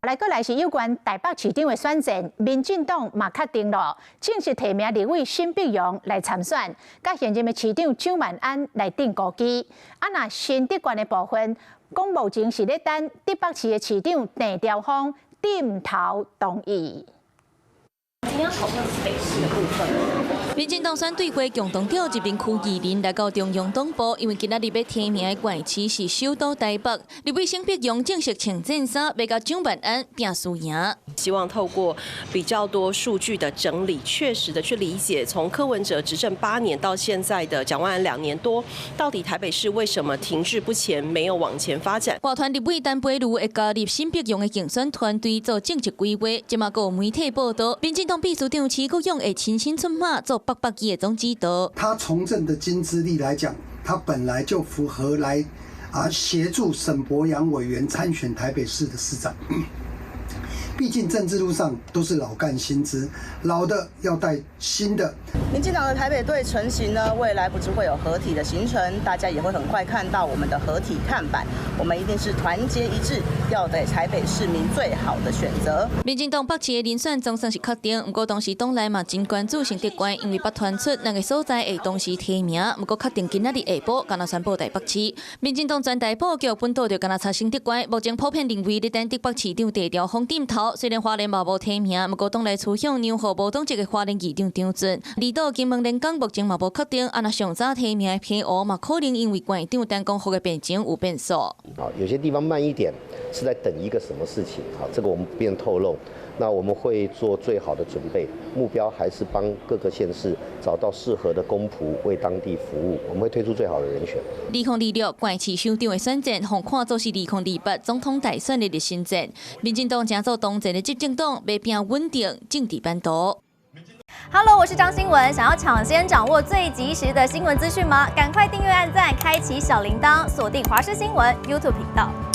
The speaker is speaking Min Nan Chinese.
來閣來是有關台北市長的選戰，民進黨嘛確定囉，正式提名立委沈伯洋來參選，佮現任的市長蔣萬安來頂孤枝。啊，若新竹縣的部分，講目前是咧等竹北市的市長鄭朝豐點頭同意。今天討論是北市的部分。民進黨選對會共同黨這邊區議員來到中央黨部，因為今仔日欲提名的縣市是首都台北，立委沈伯洋正式穿戰衫，欲佮蔣萬安拚輸贏。希望透過比較多數據的整理，確實的去理解，從柯文哲執政8年到現在的蔣萬安2年多，到底台北市為什麼停滯不前，沒有往前發展？外團立委陳培儒會加入沈伯洋的競選團隊做政策規劃，這馬閣有媒體報道，民進黨秘書長徐國勇會親身出馬做北北基的總指導。他從政的經資歷來講，他本來就符合來協助沈伯洋委員參選台北市的市長。畢竟政治路上都是老幹新枝，老的要帶新的。民進黨的台北隊成型呢，未來不只會有合體的行程，大家也會很快看到我們的合體看板。我們一定是團結一致，要給台北市民最好的選擇。民進黨北市的人選總算是確定，毋過當時黨內嘛真關注新竹縣，因為捌傳出兩個所在會同時提名，毋過確定今仔日下晡敢若宣布台北市。民進黨全台布局本島就敢若差新竹縣，目前普遍認為咧等竹北市長鄭朝豐點頭。雖然花蓮嘛無提名，毋過黨內趨向讓予無黨籍的花蓮議長張俊。離島金門連崗目前嘛無確定，啊若上早提名的澎湖嘛可能因為縣長陳光復的病情有變數。啊，有些地方慢一點，是在等一個什麼事情？好，這個我們不便透露。那我們會做最好的準備，目標還是幫各個縣市找到適合的公僕為當地服務。我們會推出最好的人選。2026縣市首長的選戰，予看做是2028總統大選的熱身戰。民進黨成做當前的執政黨，欲拚穩定政治版圖。 Hello，我是張新聞。想要搶先掌握最及時的新聞資訊嗎？趕快訂閱、按讚、開啟小鈴鐺，鎖定華視新聞 YouTube 頻道。